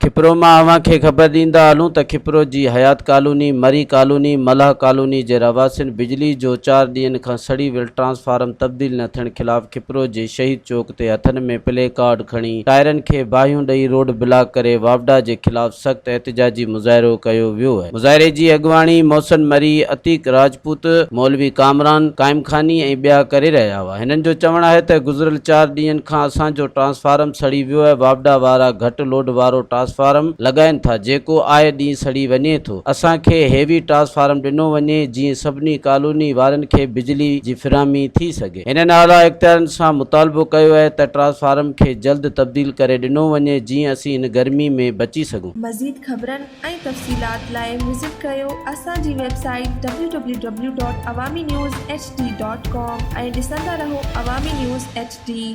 کپرو مان اوهان کي خبر ڏيندا هلون ته کپرو جي Hayat colony, Marri colony, Mallah colony جي رهواسين بجلي جو چار ڏينهن کان سڙي ويل ٽرانسفارم تبديل نه ٿيڻ خلاف کپرو جي شهيد چوڪ تي هٿن ۾ پلي ڪارڊ کڻي ٽائرن کي باهيون ڏئي روڊ بلاڪ ڪري واپڊا جي خلاف سخت احتجاجي مظاهرو ڪيو ويو آهي. مظاهري جي اڳواڻي محسن مري، عتيق راجپوت، مولوي ڪامران قائمخاني ۽ ٻيا ڪري رهيا هئا. هنن جو چوڻ آهي ته گذريل چار ڏينهن کان اسان جو ٽرانسفارم سڙي ويو آهي، واپڊا وارا گهٽ لوڊ وارو ٽرانسفارم لڳائين ٿا، جيڪو آئي ڏينهن سڙي وڃي ٿو، اسان کي هيوي ٽرانسفارم ڏنو وڃي، جيئن سڀني ڪالوني وارن کي بجلي جي فراهمي ٿي سگهي. هنن اعليٰ اختيارين سان مطالبو ڪيو آهي ته ٽرانسفارم کي جلد تبديل ڪري ڏنو وڃي، جيئن اسين هن گرمي ۾ بچي سگهون. مزيد خبرن ۽ تفصيلات لاء وزٽ ڪريو اسان جي website W W W dot Awami news H D dot com ۽ ڏسندا رهو عوامي نيوز ايڇ ڊي.